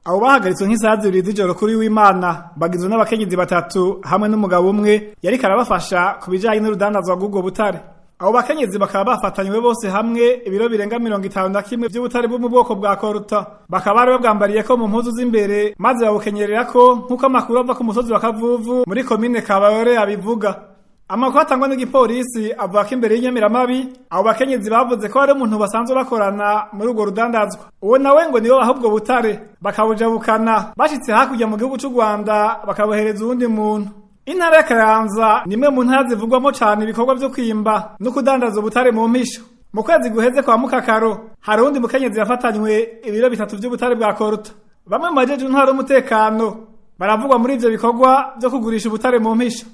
Abo bahagaritswe nk'isaha 2 z'ijoro kuri w'Imana bagizwe n'abakenyezi batatu hamwe n'umugabo umwe yariko arabafasha ku bijanye n'urudandazwa rw'ubwo butare. Abo bakenyezi bakaba bafatanywe bose hamwe ibiro birenga 51 vy'ubutare bwo mu bwoko bwa koruta, bakaba bari babwambariyeko mu mpuzu z'imbere maze babukenyererako, nk'uko amakuru ava ku musozi wa Kavuvu muri komine Kabarore abivuga. Amakuru atangwa n'igipolisi avuga ko imbere y'inyamiramabi abo bakenyezi bavuze ko hari umuntu basanzwe bakorana muri urwo rudandazwa. Uwo nawe ngo niwe baha ubwo butare, bakabujabukana bashitse hakurya mu gihugu c'u Rwanda bakabohereza uwundi muntu. Intara ya Kayanza ni imwe mu ntara zivugwamo cane ibikorwa vyo kwimba no kudandaza ubutare mu mpisho. Mu kwezi guheze kwa Mukakaro hari uwundi mukenyezi yafatanywe ibiro 3 vy'ubutare bwa koruta. Bamwe mu bajejwe intwaro y'umutekano baravugwa muri ivyo bikorwa vyo kugurisha ubutare mu mpisho.